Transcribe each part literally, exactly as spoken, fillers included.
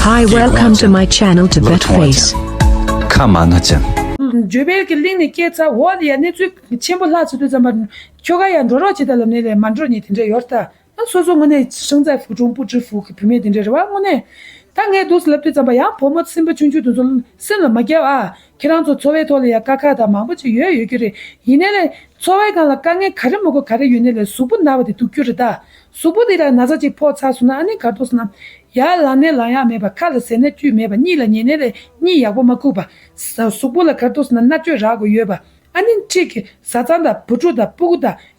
Hi, welcome to my channel, Tibet Face. ཁ་མ་ན་ཅན། འགྱོད་པའི་གི་གླིང་ནས་སྐྱེས་ཚར་འོག་ལ་ཡ་གནས་ཚུལ་ཆེན་པོ་ལྷག་ཚར་དུས་ཙམ་པ། ཁྱོ་ག་ཡ་འགྲོ་རོགས་བྱེད་ད་ལབ་ནས་ལས་མ་འགྲོ་ནས་དེ་འདྲ་ཡོད་ད། ཨ་སོ་སོ་དངོས་གནས་ཧྲང་ཙའི་ཧྥུ་ཀྲུང་པུ་ཀྲི་ཧྥུ་གི་བུད་མེད་དེ་འདྲ་རེད་བ། དངོས་གནས་ད་ངས་འདུག་སེ་ལབ་དུས་ཙམ་པ་ཡང་བུ་མོ་སེམས་པ་ཆུང་ཆུང་དེ་ཚོ་སེམས་ལ་མ་རྒྱབ་ཨ། ཁྱེད་རང་ཚོ་འཚོ་བའི་ཐོག་ལ་ཡ་དཀའ་ཁག་དང་མང་པོ་ཅིག་ཡོད་ཡོད་རྒྱུ་རེད། ཡིན་ནའི་ལས་འཚོ་བའི་སྒང་ལ་དཀའ་ངལ་ག་རེ་མི་དགོས་ག་རེ་ཡོད་ནའི་ལས་གཟུགས་པོ་ན་བ་དེ་སྡུག་རྒྱུ་རེད་ད། གཟུགས་པོ་དེ་ལ་ན་ཚ་ཅིག་ཕོག་ཚར་སོང་ན་ཨ་ནི་ག་རེ་འདུག་ཟེར་ན། ཡར་ལངས་ནས་ལངས་ཡག་མེད་པ། ཁ་ལ་ཟས་ནས་བཅུད་མེད་པ། གཉིད་ལ་ཉལ་ནའི་ལས་གཉིད་ཡག་པོ་མ་ཁུག་པ། ས་གཟུགས་པོ་ལ་ག་རེ་འདུག་ཟེར་ན་མནར་གཅོད་རག་དགོས་ཡོད་པ། ཨ་ནི་འཁྲིས་ཀྱི་བཟའ་ཚང་དང་བུ་ཕྲུག་དང་སྤུ་གུ་དང་།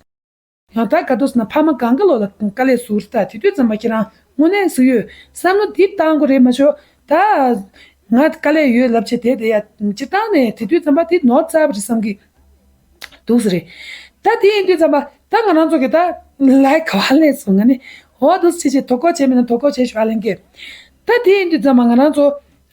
ཡང་ད་ག་དུས་ན་ཕ་མ་གང་ག་ལོ་ལ་དཀའ་ལས་ཟུར་ལྟ་དེ་དུས་ཙམ་པ་ཁྱེད་རང་དངོས་གནས་སུ་ཡོད་བསམ་བློ་འདི་བཏང་དགོས་རེད་མ་ཤོག་ད། ང་དཀའ་ལས་ཡོད་ལབ་བྱས་དེ་དེ་ཡ་སྤྱིར་བཏང་ནས་དེ་དུས་ཙམ་པ་དེ་ནོར་རྩ་བ་རེད་བསམ་གི་འདུག་ཟེར་རེད། ད་དེ་ཡིན་དུས་ཙམ་པ་ད་ང་རང་ཚོ་གི་ད་ལའི་ག་བ་ལས་སོང་ང་ནི་འོ་འདུག་སེ་བྱས་བྱས་དོ་ཁོ་བྱས་མིན་ན་དོ་ཁོ་བྱས་ཞུ་ཨ་ལེན་གི། ད་དེ་ཡིན་དུས་ཙམ་པ་ང་རང་ཚོ།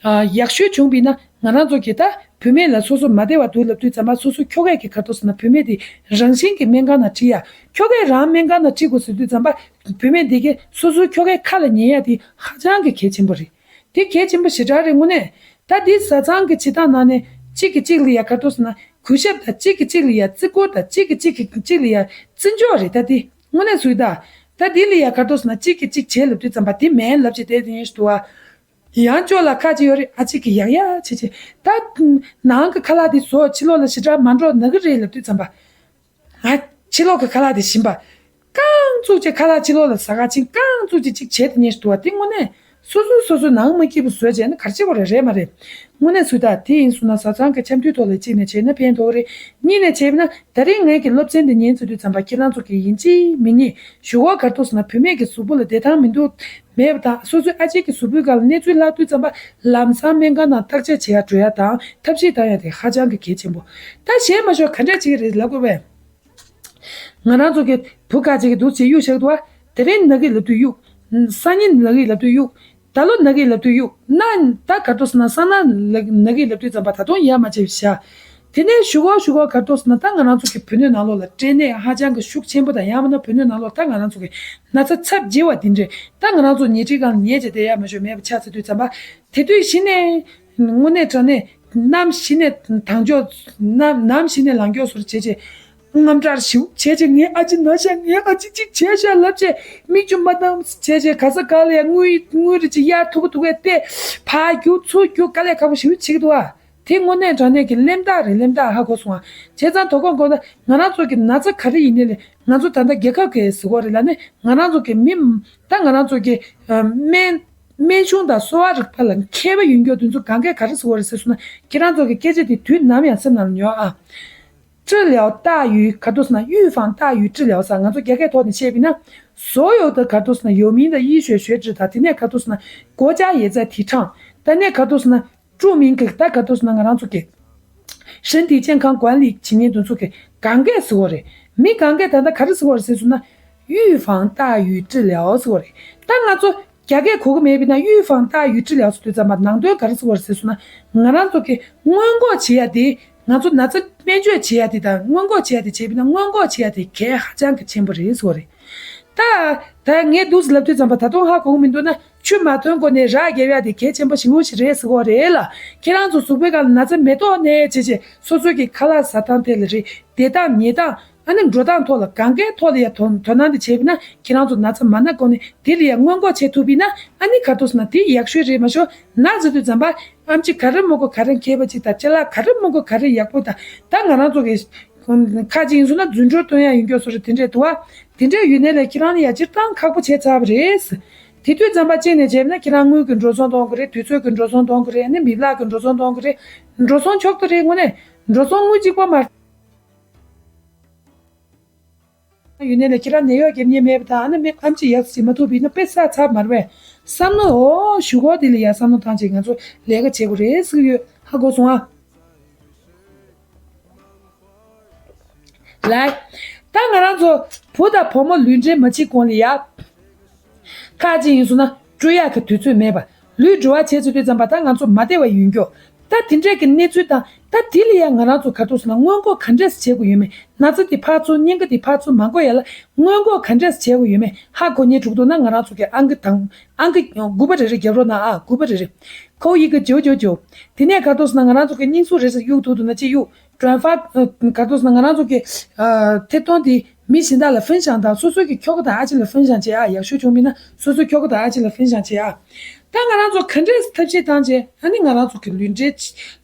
ཨ། ཡག་ཤོས་བྱུང་བས་ན་ང་རང་ཚོ་གིས་ད་བུད་མེད་ལ་སོ་སོ་མ་བདེ་བ་འདུག་ལབ་དུས་ཙམ་པ་སོ་སོ་ཁྱོ་གས་ཀྱི་ག་རེ་འདུག་ཟེར་ན་བུད་མེད་དེ་རང་བཞིན་གྱི་སྨན་ཁང་ནང་ཁྲིད་ཡ། ཁྱོ་གས་རང་སྨན་ཁང་ནང་ཁྲིད་དགོས་ཟེར་དུས་ཙམ་པ་བུད་མེད་དེ་གིས་སོ་སོའི་ཁྱོ་གའི་ཁ་ལ་ཉན་ཡ་དེ་ཧ་ཅང་གི་གལ་ཆེན་པོ་རེད། དེ་གལ་ཆེན་པོ་ཞེ་དྲག་རེད་དངོས་གནས། ད་དེ་བཟའ་ཚང་གི་བྱེད་སྟངས་ནང་ནས་གཅིག་གིས་གཅིག་ལ་ཡ་ག་རེ་འདུག་ཟེར་ན་གུས་ཞབས་དང་གཅིག་གིས་གཅིག་ལ་ཡ་བརྩི་བཀུར་དང་གཅིག་གིས་གཅིག་གིས་གཅིག་ལ་ཡ་བརྩི་འཇོག་རེད། ད་དེ་དངོས་གནས་སུ་ད། ད་དེ་ལ་ཡ་ག་རེ་འདུག་ཟེར་ན་གཅིག་གིས་གཅིག་བྱེད་ལབ་དུས་ཙམ་པ་དེ་མེད་ལབ་བྱས་བསྡད་དེ་ཡིན་ཞིག་འདུག་ཨ། ཡང་ཅོག་ལ་ཁ་ཅིག་ཡོད་རེད། ཨ་ཅིག་གིས་ཡག་ཡག་བྱེད་བྱེད། ད་ནང་གི་ཁ་ལག་དེ་བཟོ། ཕྱི་ལོགས་ལ་ཞེ་དྲག་མ་འགྲོ་ན་གི་རེད་ལབ་དུས་ཙམ་པ། ང་ཕྱི་ལོགས་ཀྱི་ཁ་ལག་དེ་བཞིན་པ། རྐང་བཙུགས་བྱས་ཁ་ལག་ཕྱི་ལོགས་ལ་ཟ་ག་ཕྱིན་རྐང་བཙུགས་བྱས་ཅིག་བྱས་དེ་ཉེས་སུ་འདུག་བ། དེ་དངོས་གནས་སོ་སོས་སོ་སོའི་ནང་མ་སྐྱིད་པོ་བཟོས་བྱས་ན་ག་རེ་བྱེད་དགོས་རེད། རེད་མ་རེད། དངོས་གནས་སུ་ད་དེ་ཡིན་སོང་ན་བཟའ་ཚང་གི་འཆམ་མཐུན་ཐོག་ལ་གཅིག་ནས་བྱས་ན་ཕན་ཐོགས་རེད། གཉིས་ནས་བྱས་ན་ད་རིང་ངས་ཀྱི་སློབ་ཚན་འདི་ཉན་ཚར་དུས་ཙམ་པ་ཁྱེད་རང་ཚོ་གི་ཡིན་གཅིག་མིན་གཉིས་གཞུག་གུ་ག་རེ་འདུག་ཟེར་ན་བུད་མེད་ཀྱི་གཟུགས་པོ་ལ་བདེ་ཐང་མི་འདུག་མེད་པ་དང་སོ་སོའི་ཨ་ཅེ་གི་གཟུགས་པོའི་སྒང་ལ་གནས་ཚུལ་ལྷག་དུས་ཙམ་པ་ལམ་སང་སྨན་ཁང་ནང་བརྟག་དཔྱད་བྱེད་ཡ་འགྲོ་ཡ་དང་ཐབས་ཤེས་བཏང་ཡ་དེ་ཧ་ཅང་གི་གལ་ཆེན་པོ། ད་གཞན་མ་ཞོག་ག་འདྲ་བྱེད་ཀྱི་རེད་ལབ་དགོས་པས། ང་རང་ཚོ་གི་བུ་ཁ་ཅིག་གི་འདུག་ཅེས་གཡུག་བཞག་འདུག་བ། དེ་རིང་ན་གི་ལབ་དུས་གཡུག་སང་ཉིན་ན་གི་ལབ་དུས་གཡུག་ད་ལོ་ན་གི་ལབ་དུས་གཡུག་ན་ད་ག་རེ་འདུག་ཟེར་ན་སང་ན་ན་གི་ལབ་དུས་ཙམ་པ་ད་དུང་ཡ་མ་བྱས་བཞག་དེ་ནས་གཞུག་གུ་གཞུག་གུ་ག་རེ་འདུག་ཟེར་ན་ད་ང་རང་ཚོ་གི་བུ་སྣོད་ནང་ལོགས་ལ་སྐྲན་ནད་ཧ་ཅང་གི་ཤུགས་ཆེན་པོ་དང་ཡང་མིན་ན་བུ་སྣོད་ནང་ལོགས་ད་ང་རང་ཚོ་གི་ན་ཚ་ཚབས་ཆེ་བ་འདི་འདྲས་ད་ང་རང་ཚོ་ཉལ་ཁྲིའི་སྒང་ལ་ཉལ་བྱས་བསྡད་ཡ་མ་ཞོ་མེད་པ་ཆགས་ཚར་དུས་ཙམ་པ་དེ་དུས་གཞི་ནས་དངོས་གནས་དྲང་གནས་ནམ་གཞི་ནས་དང་ཅོག་ནམ་ནམ་གཞི་ནས་ལང་ཀྱོག་ཟུར་བྱས་བྱས་དངངས་སྐྲག་ཞིག་བྱས་བྱས་ངའི་ཨ་ཅེ་ན་ཤག་ངའི་ཨ་ཅེ་གཅིག་བྱས་ཤག་ལབ་བྱས་མིག་ཆུ་མ་བཏང་བྱས་བྱས་ག་ས་ག་ལ་ཡ་དངུལ་དངུལ་རེ་ཅིག་གཡར་ཐུག་གི་འདུག་གས་ཏེ་ཕར་རྒྱུག་ཚུར་རྒྱུག་དཀའ་ལས་ཁག་པོ་ཞིག་བྱེད་ཀྱི་འདུག་ཨ། དེ་དངོས་གནས་དྲང་གནས་ཀྱི་གླེན་རྟགས་རེད། གླེན་རྟགས་ཧ་གོ་སོང་ཨ། བྱས་ཙང་དོ་དགོང་དགོང་ད་ང་རང་ཚོ་གི་ན་ཚ་ག་རེ་ཡིན་ནའི་ལས་ང་ཚོ་ད་ལྟ་རྒྱལ་ཁབ་ཀྱི་ཟེར་དགོས་རེད་ལབ་ནས་ང་རང་ཚོ་གི་མི་ད་ང་རང་ཚོ་གི་སྨན་སྨན་གཞུང་དང་གསོ་བ་རིག་པ་ལ་མཁས་པ་ཡིན་རྒྱུ་དེ་ཚོ་གང་གས་ག་རེ་ཟེར་དགོས་རེད་ཟེར་སོང་ན་ཁྱེད་རང་ཚོ་གི་སྐད་ཆ་དེ་དུས་ནམ་ཡང་སེམས་ནང་ལ་ཉར་ཨ། 治疗大于 ག་རེ་འདུག་ཟེར་ན་预防大于治疗 ཟེར་ང་ཚོ་རྒྱ་སྐད་ཐོག་ནས་བཤད་པ་ཡིན་ན། 所有的 ག་རེ་འདུག་ཟེར་ན་有名的医学学者 དང་དེ་ནས་ག་རེ་འདུག་ཟེར་ན 国家也在提倡 ད་ནས་ག་རེ་འདུག་ཟེར་ན་著名གི་ད་ག་རེ་འདུག་ཟེར་ན་ང་རང་ཚོ་གི་身体健康管理 བྱེད་མཁན་དེ་ཚོ་གི་གང་གས་ཟེར་བ་རེད། མི་གང་གས་ད་ལྟ་ག་རེ་ཟེར་བ་རེད་ཟེར་སོང་ན་预防大于治疗 ཟེར་བ་རེད། ད་ང་ཚོ་རྒྱ་སྐད་གོ་གི་མེད་པས་ན་预防大于治疗 ཟེར་དུས་ཙམ་པ་ནང་དོན་ག་རེ་ཟེར་བ་རེད་ཟེར་སོང་ན་ང་རང་ཚོ་གི་སྔོན་འགོག་བྱེད་ཡ་དེ་ང་ཚོ་ན་ཚ་སྨན་བཅོས་བྱེད་ཡ་དེ་དང་སྔོན་འགོག་བྱེད་ཡ་དེ་བྱས་པས་ན་སྔོན་འགོག་བྱེད་ཡ་དེ་གལ་ཧ་ཅང་གི་ཆེན་པོ་རེད་ཟེར་བ་རེད། ད་ད་ངས་འདུག་སེ་ལབ་དུས་ཙམ་པ་ད་དུང་ཧ་གོ་གི་མི་འདུག་ན་ཆུ་མ་ཐོན་གོང་ནས་རགས་བརྒྱབ་ཡ་དེ་གལ་ཆེན་པོ་ཞེ་པོ་ཞིག་རེད་ཟེར་བ་རེད་ལ། ཁྱེད་རང་ཚོ་གཟུགས་པོའི་སྒང་ལ་ན་ཚ་མེ་ཏོག་ནས་བྱས་བྱས་སོ་སོ་གི་ཁ་ལག་ཟ་སྟངས་དེ་ལ་རེད། བསྡད་སྟངས་ཉལ་སྟངས། ཨ་ནི་འགྲོ་སྟངས་ཐོག་ལ་གང་གའི་ཐོག་ལ་ཡ་དོ་དོ་སྣང་དེ་བྱས་པ་ན་ཁྱེད་རང་ཚོ་ན་ཚ་མ་ན་གོང་ནས་དེ་ལ་ཡ་སྔོན་འགོག་བྱེད་ཐུབ་པ་ཡིན་ན་ཨ་ནི་ག་རེ་འདུག་ཟེར་ན་དེ་ཡག་ཤོས་རེད་མ་ཤོག་ན་ཟེར་དུས་ཙམ་པ་ཨམ་ཆི་ག་རེ་མི་དགོས་ག་རེ་མཁས་པ་ཅིག་དང་ཅ་ལག་ག་རེ་མི་དགོས་ག་རེ་ཡག་པོ་དང་ད་ང་རང་ཚོ་གི་ཁ་ཅིག་ཡིན་སོང་ན་རྫུན་སྒྲོལ་སྟོན་ཡ་ཡིན་སྐྱོ་སོ་རེད། དེ་འདྲས་འདུག་བ། དེ་འདྲས་ཡོད་ནའི་ལས་ཁྱེད་རང་ལ་ཡ་སྤྱིར་བཏང་ཁག་པོ་བྱས་ཚར་བ་རེད། དེ་དུས་ཙམ་པ་གཅིག་ནས་བྱས་ན་ཁྱེད་རང་དངུལ་གྱི་འགྲོ་སོང་གཏོང་གི་རེད། དུས་ཚོད་ཀྱི་འགྲོ་སོང་གཏོང་གི་རེད། ཨ་ནི་མི་ལག་གི་འགྲོ་སོང་གཏོང་གི་རེད། འགྲོ་སོང་མཆོག་ཏུ་རེད། དངོས་གནས་འགྲོ་སོང་དངུལ་གཅིག་པ་མ་ཡོད་ནའི་ལས་ཁྱེད་རང་ནད་གཡོག་རྒྱབ་མཁན་མེད་པ་དང་ཨ་ནི་མི་ཨམ་ཆི་ཡག་ཟིག་མ་ཐུབ་པ་ཡིན་ན་དཔེ་བསགས་ཚར་མ་རེད་པས། བསམ་མནོ་འོ་ཞུ་གོ་དེ་ལ་ཡ་བསམ་མནོ་བཏང་བྱས་ང་ཚོ་ལས་ཀ་བྱེད་དགོས་རེད་ཟེར་གྱི་ཡོད། ཧ་གོ་སོང་ཨ། ལགས། ད་ང་རང་ཚོ་བུ་དང་བུ་མོ་ལུས་འབྲེལ་མ་བྱེད་གོང་ལ་ཡ། ཁ་ཅིག་ཡིན་སོང་ན་སྤྲོད་ཡག་གི་དུས་ཚོད་མེད་པ། ལུས་འབྲེལ་བ་བྱས་ཚར་དུས་ཙམ་པ་ད་ང་ཚོ་མ་བདེ་བ་ཡོང་རྒྱུ། ད་དེ་འདྲས་ཀྱི་གནས་ཚུལ་དང་། ད་དེ་ལ་ཡང་ང་རང་ཚོ་ག་རེ་ཟེར་ན་སྔོན་འགོག་ག་འདྲས་བྱེད་དགོས་ཡོད་མེད། ན་ཚ་དེ་ཕར་ཚུར་གཉན་ཁ་དེ་ཕར་ཚུར་མ་འགོས་ཡ་ལ་སྔོན་འགོག་ག་འདྲས་བྱེད་དགོས་ཡོད་མེད་ཧ་གོ་མཁན་འགྲོ་གི་འདུག་ན། ང་རང་ཚོ་གི་ཨང་ཀི་དང་ཨང་ཀི་དགུ་པ་རེ་རེ་རྒྱབ་རོགས་གནང་ཨ། དགུ་པ་རེ་རེ། ཁོ་ཡི་གེ་ཇོ་ཇོ་ཇོ། དེ་ནས་ག་རེ་ཟེར་ན་ང་རང་ཚོ་གི་སྙིང་ཟུར་རེ་ཟེར་གཡུག་ཐུག་འདུག་ན་ཅི་གཡུག་ཀྲོན་ཧྥ། ཨ། ག་རེ་ཟེར་ན་ང་རང་ཚོ་གི་ཨ་ཐད་གཏོང་དེ་མི་གཞན་དག་ལ་ཕུན་བཞག་དང་། སོ་སོ་གི་ཁྱོ་ག་དང་ཨ་ཅེ་ལ་ཕུན་བཞག་བྱེད་ཨ། ཡག་ཤོས་བྱུང་མིན་ན་སོ་སོ་ཁྱོ་ག་དང་ཨ་ཅེ་ལ་ཕུན་བཞག་བྱེད་ཨ། ད་ང་རང་ཚོ་ག་འདྲས་ཐབས་ཤེས་བཏང་བྱས་ཨ་ནི་ང་རང་ཚོ་གི་ལུས་འབྲེལ་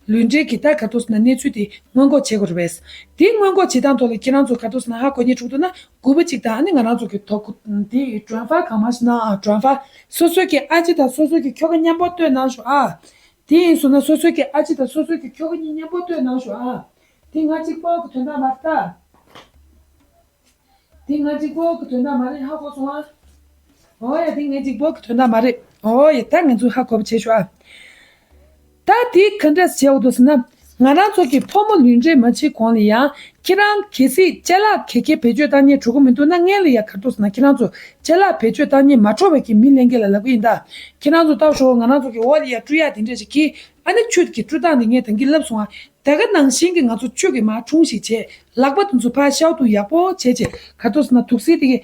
ལུས་འབྲེལ་གྱི་ད་ག་རེ་ཟེར་ན་གནས་ཚུལ་དེ་སྔོན་འགོག་བྱེད་དགོས་རེད་པས། དེ་སྔོན་འགོག་བྱེད་སྟངས་ཐོག་ལ་ཁྱེད་རང་ཚོ་ག་རེ་ཟེར་ན་ཧ་གོ་མཁན་འགྲོ་གི་འདུག་ན། དགུ་པ་གཅིག་དང་ཨ་ནི་ང་རང་ཚོ་གི་ཐོག་དེ་ཀྲོན་ཧྥ་གང་མང་ཞིག་གནང་ཨ། ཀྲོན་ཧྥ། སོ་སོ་གི་ཨ་ཅེ་དང་སོ་སོ་གི་ཁྱོ་ག་མཉམ་པོ་ལྟོས་གནང་ཤོག་ཨ། དེ་ཡིན་སོང་ན་སོ་སོ་གི་ཨ་ཅེ་དང་སོ་སོ་གི་ཁྱོ་ག་གཉིས་མཉམ་པོ་ལྟོས་གནང་ཤོག་ཨ། དེ་ང་གཅིག་པོ་གི་དོན་དག་མ་རེད་ད། དེ་ང་གཅིག་པོ་གི་དོན་དག་མ་རེད། ཧ་གོ་སོང་ཨ། འོ་ཡ། དེ་ངའི་གཅིག་པོ་གི་དོན་དག་མ་རེད། འོ་ཡ། ད་ང་ཚོས་ཧ་གོ་བ་བྱེད་ཤོག་ཨ། ད་དེ་ག་འདྲས་བྱས་འོ་འདུག་ཟེར་ན། ང་རང་ཚོ་གི་ཕོ་མོ་ལུས་འབྲེལ་མ་བྱེད་གོང་ལ་ཡང་ཁྱེད་རང་གལ་སྲིད་ཅ་ལག་ག་གེ་བེད་སྤྱོད་བཏང་མཁན་འགྲོ་གི་མི་འདུག་ན། སྔོན་ལ་ཡ་ག་རེ་ཟེར་ན་ཁྱེད་རང་ཚོ་ཅ་ལག་བེད་སྤྱོད་བཏང་མཁན་མ་འཕྲོད་པའི་གི་མི་ལྷན་རྒྱས་ལ་ལབ་གི་ཡིན་ད། ཁྱེད་རང་ཚོ་ལྟ་ཤོག་ང་རང་ཚོ་གི་འོག་ལ་ཡ་བཀྲུ་ཡག་དེ་འདྲས་ཞིག་གི་ཨ་ནི་ཆུ་གི་བཀྲུ་སྟངས་དེ་ངས་ད་གིན་ལབ་སོང་ཨ། ད་ག་ནང་བཞིན་གྱི་ང་ཚོ་ཆུ་གིས་མར་འཁྲུངས་ཤིག་བྱས། ལག་པ་དེ་ཚོ་ཕར་གཤག་བཏུ་ཡག་པོ་བྱས་བྱས། ག་རེ་ཟེར་ན་དུག་སེལ་དེ་གི་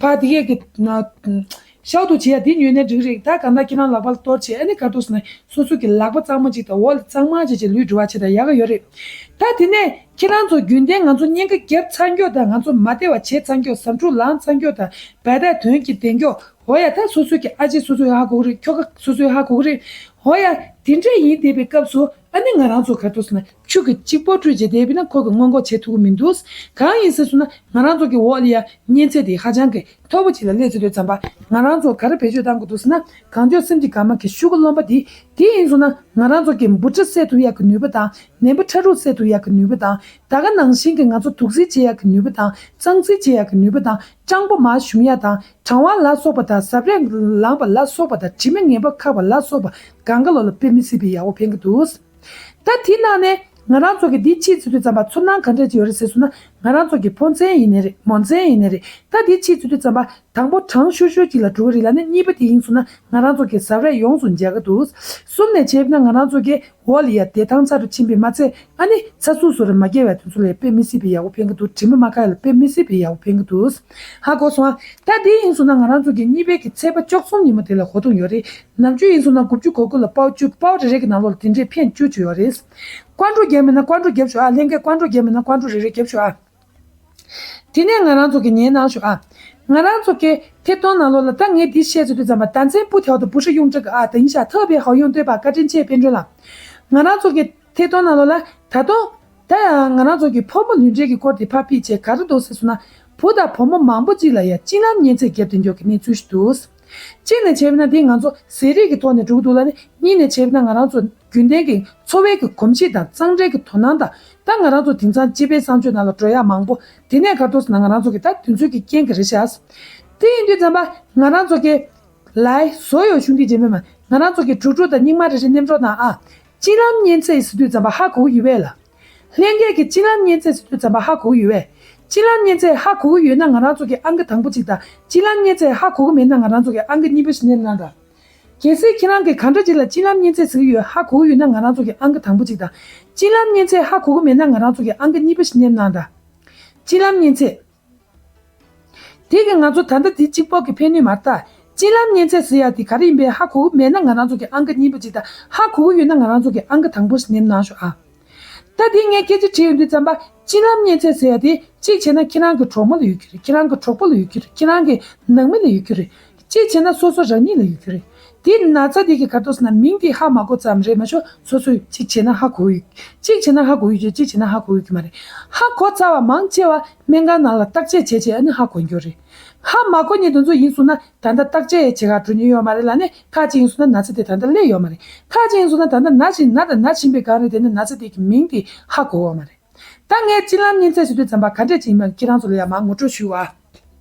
ཕར་དེ་གས་ཀྱི་ན་གཤག་བཏུ་བྱེད་ཡ་དེ་ཉོས་ནས་འགྲིག་རེད། ད་གང་ལྟར་ཁྱེད་རང་ལག་པ་ལ་གཏོར་བྱས་ཨ་ནི་ག་རེ་ཟེར་ན་སོ་སོ་གི་ལག་པ་གཙང་མ་གཅིག་དང་འོག་ལ་གཙང་མ་བྱས་བྱས་ལུས་འགྲོ་བ་བྱེད་ད་ཡག་ག་ཡོད་རེད། ད་དེ་ནས་ཁྱེད་རང་ཚོ་རྒྱུན་ལྡན་ང་ཚོ་གཉན་ཁ་བརྒྱབ་ཚར་མཁན་དང་། ང་ཚོ་མ་བདེ་བ་བྱས་ཚར་མཁན། ཟ་འཕྲུག་ལངས་ཚར་མཁན་དང་། བལ་དག་དོན་གྱི་བདེ་མཁན། འོ་ཡ། ད་སོ་སོ་གི་ཨ་ཅེ་སོ་སོས་ཧ་གོ་གི་རེད། ཁྱོ་ག་སོ་སོས་ཧ་གོ་གི་རེད། འོ་ཡ། དེ་འདྲ་ཡིན་བསྡད་པའི་སྐབས་སུ་ཨ་ནི་ང་རང་ཚོ་ག་རེ་ཟེར་ན་ཆུ་གི་གཅིག་པོ་བཀྲུས་བྱས་བསྡད་པ་ཡིན་ན་ཁོ་གི་སྔོན་འགོག་བྱེད་ཐུབ་ཀྱི་མི་འདུག་གང་ཡིན་ཟེར་སོང་ན་ང་རང་ཚོ་གི་འོག་ལ་ཡ་གཉན་ཚད་དེ་ཧ་ཅང་གི་མཐོ་པོ་ཅིག་ལ་སླེབས་ཚར་དུས་ཙམ་པ། ང་རང་ཚོ་ག་རེ་བེད་སྤྱོད་བཏང་དགོས་འདུག་ཟེར་ན། གངས་ལྗོངས་སེམས་ཀྱི་དགའ་མ་གི་ཤུ་གུ་རློན་པ་དེ། དེ་ཡིན་སོང་ན་ང་རང་ཚོ་གི་འབུ་ཕྲ་སེལ་ཐུབ་ཡག་གི་ནུས་པ་དང་། ནད་འབུ་ཕྲ་རུག་སེལ་ཐུབ་ཡག་གི་ནུས་པ་དང་། ད་ག་ནང་བཞིན་གྱི་ང་ཚོ་དུག་སེལ་བྱེད་ཡག་གི་ནུས་པ་དང་། གཙང་སེལ་བྱེད་ཡག་གི་ནུས་པ་དང་། སྤྱང་པོ་མར་ཞུམ་ཡག་དང་། གྲང་བ་ལ་སོགས་པ་དང་། ཟབ་རེག་ལངས་པ་ལ་སོགས་པ་དང་། དྲི་མ་ངན་པ་ཁ་བ་ལ་སོགས་པ་གང་ག་ལོ་ལ་དཔེ་མི་སྲིད་པའི་ཡག་པོ་ཕན་གྱི་འདུག་ད་དེ་ནང་ནས་ང་རང་ཚོ་གི་འདི་ཕྱིས་ཚུད་དུས་ཙམ་པ་ཚོར་སྣང་ག་འདྲ་ཅིག་ཡོད་རེད་ཟེར་སོང་ན། ང་རང་ཚོ་གི་ཕོ་མཚན་ཡིན་ནའི་རེད། མོ་མཚན་ཡིན་ནའི་རེད། ད་འདི་ཕྱིས་ཚུད་དུས་ཙམ་པ་དང་པོ་གྲང་ཤུར་ཤུར་ཅིག་ལ་འགྲོ་གི་རེད་ལ་ནི། གཉིས་པ་དེ་ཡིན་སོང་ན་ང་རང་ཚོ་གི་ཟ་རེས་ཡོངས་སུ་འཇགས་ཀྱི་འདུག་གསུམ་ནས་བྱས་ན་ང་རང་ཚོ་གི་འོག་ལ་ཡ་བདེ་ཐང་ཚ་རུ་ཕྱིན་པས་མ་ཚད། ཨ་ནི་ཚ་ཟུག་སོགས་རེ་མ་སྐྱེ་བའི་དུས་ཚོད་ལ་དཔེ་མི་སྲིད་པའི་ཡག་པོ་ཕན་གྱི་འདུག་དྲི་མ་མ་ཁ་ཡ་ལ་དཔེ་མི་སྲིད་པའི་ཡག་པོ་ཕན་གྱི་འདུག་ཧ་གོ་སོང་ཨ། ད་འདི་ཡིན་སོང་ན་ང་རང་ཚོ་གི་གཉིས་པའི་གི་ཚེས་པ་བཅུ་གསུམ་ཉིན་མོ་དེ་ལ་ཧོ་ཐུང་ཡོད་རེད། ནམ་རྒྱུན་ཡིན་སོང་ན་དགུ་བཅུ་གོ་དགུ་ལ་པའོ་བཅུ། པའོ་རེ་རེ་གི་ནང་ལོགས་ལ་དེ་འདྲའི་ཕན་བཅུ་བཅུ་ཡོད་རེད། ཀོང་ཀྲུ་རྒྱབ་མེད་ན་ཀོང་ཀྲུ་རྒྱབ་ཤོག་ཨ། ལྷན་རྒྱས་ཀོང་ཀྲུ་རྒྱབ་མེད་ན་ཀོང་ཀྲུ་རེ་རེ་རྒྱབ་ཤོག་ཨ། དེ་ནས་ང་རང་ཚོ་གི་ཉན་གནང་ཤོག་ཨ། ང་རང་ཚོ་གི་ཐད་གཏོང་ནང་ལོགས་ལ་ད་ངས་འདི་བཤད་ཚུལ་དུས་ཙམ་པ། 打针不调的不是用这个啊，等一下特别好用，对吧？ བཀའ་དྲིན་ཆེ། པཎ་ཆེན་ལགས། ང་རང་ཚོ་གི་ཐད་གཏོང་ནང་ལོགས་ལ་ད་དུང་ད་ང་རང་ཚོ་གི་ཕོ་མོ་ལུས་འབྲེལ་གྱི་སྐོར་དེ་ཕར་ཕུད་བྱས་ག་རེ་འདུག་ཟེར་སོང་ན། བུ་དང་བུ་མོ་མང་པོ་ཅིག་ལ་ཡ་གཅིན་ལམ་གཉན་ཚད་བརྒྱབ་བསྡད་འགྱོག་གི་གནས་ཚུལ་ཞིག་འདུག་གཅིག་ནས་བྱས་པ་ན་དེ་ང་ཚོ་ཟས་རིགས་ཀྱི་ཐོག་ནས་འགྲོ་གི་འདུག་ལ་ནི། གཉིས་ནས་བྱས་པ་ན་ང་རང་ཚོ་རྒྱུན་ལྡན་གྱི་འཚོ་བའི་གི་གོམས་གཤིས་དང་། གཙང་སྦྲའི་གི་དོ་སྣང་དང་། ད་ང་རང་ཚོ་དེང་སང་སྤྱི་པའི་བསང་མཆོད་ནང་ལ་འགྲོ་ཡག་མང་པོ། དེ་ནས་ག་རེ་འདུག་ཟེར་ན་ང་རང་ཚོ་གི་ད་དུས་ཚོད་ཀྱི་རྐྱེན་གྱིས་རེད་ཤག་དེ་ཡིན་དུས་ཙམ་པ་ང་རང་ཚོ་གི་ལའི་བཟོ་ཡོད་ཆུང་དུས་རྗེས་མེད་མ། ང་རང་ཚོ་གི་དྲུག་དྲུག་དང་རྙིང་མ་རེ་རེ་ནེམ་རོགས་གནང་ཨ། གཅིན་ལམ་གཉན་ཚད་ཟེར་དུས་ཙམ་པ་ཧ་གོ་གི་ཡོད་པས་ལ། ལྷན་རྒྱས་ཀྱིས་གཅིན་ལམ་གཉན་ཚད་ཟེར་དུས་ཙམ་པ་ཧ་གོ་གི་ཡོད་པས། གཅིན་ལམ་གཉན་ཚད་ཧ་གོ་གི་ཡོད་ན་ང་རང་ཚོ་གི་ཨང་ཀི་དང་པོ་གཅིག་དང་། གཅིན་ལམ་གཉན་ཚད་ཧ་གོ་གི་མེད་ན་ང་རང་ཚོ་གི་ཨང་ཀི་གཉིས་པ་ཞིག་ནེམ་གནང་དང་། གལ་སྲིད་ཁྱེད་རང་གིས་གང་འདྲ་ཅིག་ལ་གཅིན་ལམ་གཉན་ཚད་ཟེར་གི་ཡོད་ཧ་གོ་གི་ཡོད་ན་ང་རང་ཚོ་གི་ཨང་ཀི་དང་པོ་གཅིག་དང་། གཅིན་ལམ་གཉན་ཚད་ཧ་གོ་གི་མེད་ན་ང་རང་ཚོ་གི་ཨང་ཀི་གཉིས་པ་ཞིག་ནེམ་གནང་དང་། གཅིན་ལམ་གཉན་ཚད། དེ་གིས་ང་ཚོ་ད་ལྟ་དེ་གཅིག་པོ་གིས་ཕན་ནུས་མ་རེད་ད། གཅིན་ལམ་གཉན་ཚད་ཟེར་ཡ་དེ་ག་རེ་ཡིན་པས་ཧ་གོ་གི་མེད་ན་ང་རང་ཚོ་གི་ཨང་ཀི་གཉིས་པ་གཅིག་དང་། ཧ་གོ་གི་ཡོད་ན་ང་རང་ཚོ་གི་ཨང་ཀི་དང་པོ་ཞིག་ནེམ་གནང་ཤོག་ཨ། ད་དེ་ངས་སྐད་ཆ་དྲིས་ཡོང་དུས་ཙམ་པ། གཅིན་ལམ་གཉན་ཚད་ཟེར་ཡ་དེ་གཅིག་བྱས་ན་ཁྱེད་རང་གི་གྲོགས་མོ་ལ་ཡོད་རྒྱུ་རེད། ཁྱེད་རང་གི་གྲོགས་པོ་ལ་ཡོད་རྒྱུ་རེད། ཁྱེད་རང་གི་ནང་མི་ལ་ཡོད་རྒྱུ་རེད། གཅིག་བྱས་ན་སོ་སོ་རང་ཉིད་ལ་ཡོད་རྒྱུ་རེད། དེ་ན་ཚ་དེ་གི་ག་རེ་འདུག་ཟེར་ན་མིང་དེ་ཧ་མ་གོ་ཙམ་རེད་མ་གཏོགས་སོ་སོས་གཅིག་བྱས་ན་ཧ་གོ་ཡོད། གཅིག་བྱས་ན་ཧ་གོ་ཡོད་རྒྱུ། གཅིག་བྱས་ན་ཧ་གོ་ཡོད་རྒྱུ་མ་རེད། ཧ་གོ་ཚར་བ་མང་ཆེ་བ་སྨན་ཁང་ནང་ལ་བརྟག་དཔྱད་བྱས་བྱས་ཨ་ནི་ཧ་གོ་རྒྱུ་རེད། ཧ་མ་གོ་མཁན་དེ་ཚོ་ཡིན་སོང་ན་ད་ལྟ་བརྟག་དཔྱད་བྱེད་གར་འགྲོ་མཁན་ཡོད་མ་རེད་ལ་ནི། ཁག་ཅིག་ཡིན་སོང་ན་ན་ཚ་དེ་ད་ལྟ་སླེབས་ཡོད་མ་རེད། ཁག་ཅིག་ཡིན་སོང་ན་ད་ལྟ་ན་བཞིན་ན་དང་ན་བཞིན་པའི་སྒང་རེད། དེ་ནི་ན་ཚ་དེ་གི་མིང་དེ་ཧ་གོ་ཡོད་མ་རེད། ད་ངས་གཅིན་ལམ་གཉན་ཚད་ཟེར་དུས་ཙམ་པ་ག་འདྲས་ཅིག་ཡིན་པ་ཁྱེད་རང་ཚོ་ལ་ཡང་མར་ངོ་སྤྲོད་ཞུ་བ།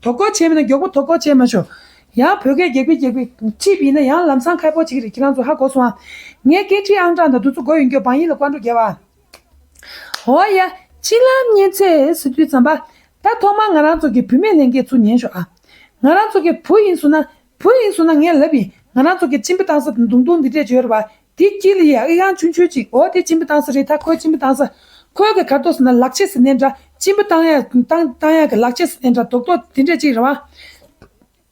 དོ་ཁུར་བྱས་མེད་ན་མགྱོགས་པོ་དོ་ཁུར་བྱས་མ་ཤོག་ཡང་བོད་སྐད་རྒྱག་པའི་རྒྱག་པའི་ཁྲིད་པ་ཡིན་ན་ཡང་ལམ་སང་ཁག་པོ་ཅིག་རེད། ཁྱེད་རང་ཚོ་ཧ་གོ་སོང་ཨ། ངས་སྐད་ཁྲིད་ཨང་གྲངས་དང་དུས་ཚོད་འགོད་ཡོང་རྒྱུ། བང་ཡིག་ལ་ཀོང་ཀྲུ་རྒྱབ་ཨ། འོ་ཡ། གཅིན་ལམ་གཉན་ཚད་ཟེར་དུས་ཙམ་པ། ད་ཐོག་མར་ང་རང་ཚོ་གི་བུད་མེད་ལྷན་རྒྱས་ཚོ་ཉན་ཤོག་ཨ། ང་རང་ཚོ་གི་བུ་ཡིན་སོང་ན། བུ་ཡིན་སོང་ན་ངས་ལབ་ཡིན། ང་རང་ཚོ་གི་གཅིན་པ་བཏང་ས་དུང་དུང་འདི་འདྲས་ཅིག་ཡོད་རེད་པ། དེ་དཀྱིལ་ལ་ཡ་ཨི་ཁང་ཆུང་ཆུང་ཅིག་འོ་དེ་གཅིན་པ་བཏང་ས་རེད། ད་ཁོའི་གཅིན་པ་བཏང་ས། ཁོའི་གི་ག་རེ་ཟེར་ན་ལག་ཆས་ཟེར་ནའི་འདྲ། གཅིན་པ་བཏང་ཡ་བཏང་བཏང་ཡ་གི་ལག་ཆས་ཟེར་ནའི་འདྲ། རྡོག་རྡོག་དེ་འདྲ་ཅིག་རེད་བ།